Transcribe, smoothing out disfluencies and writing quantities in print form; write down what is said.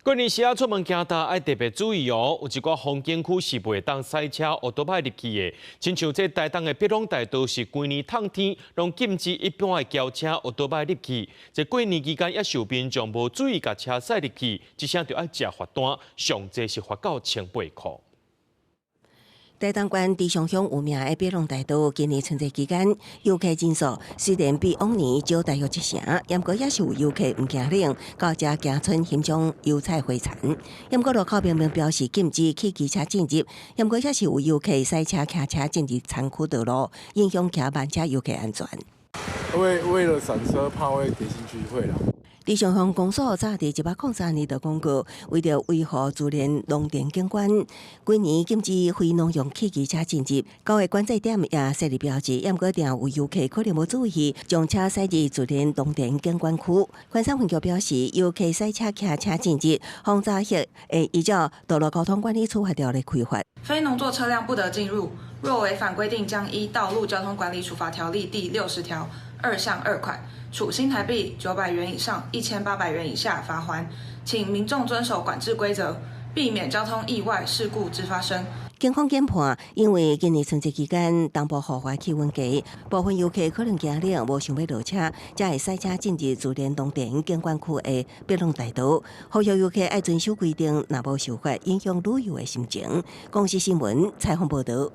過年時啊，出門行搭愛特別注意哦，有一寡風景區是袂當駛車歐多擺入去的，親像這台東的碧朗大道是規年透天，攏禁止一般的轎車歐多擺入去。這過年期間也受民眾無注意共車駛入去，這聲就愛食罰單，上濟是罰到1800箍。台東縣池上鄉有名的碧朗大道，今年春節期間遊客人數雖然比往年少大約一成，毋過也是有遊客毋驚冷，到遮行春欣賞油菜花田。毋過路口明明標示禁止汽機車進入，毋過也是有遊客駛車騎車進入田區道路，影響騎慢車遊客安全。為了閃車，怕會跌進去會啦。池上鄉公所早佇103年就公告，為著維護自然農田景觀，規年禁止非農用汽機車進入。九个管制點也設立標誌，毋過定有遊客可能無注意，將車駛入自然農田景觀區。關山分局表示，遊客駛車騎車進入，風災後會依照道路交通管理處罰條例開罰。非農作車輛不得進入，若違反規定，將依《道路交通管理處罰條例》第60條2項2款，處新台幣900元以上1800元以下罰鍰，請民眾遵守管制規則，避免交通意外事故之發生。警方研判，因為今年春節期間東部戶外氣溫低，部分遊客可能驚冷，無想欲落車，才會駛車進入自然農田景觀區的碧朗大道。呼籲遊客愛遵守規定，若無受罰，影響旅遊的心情。公視新聞採訪報導。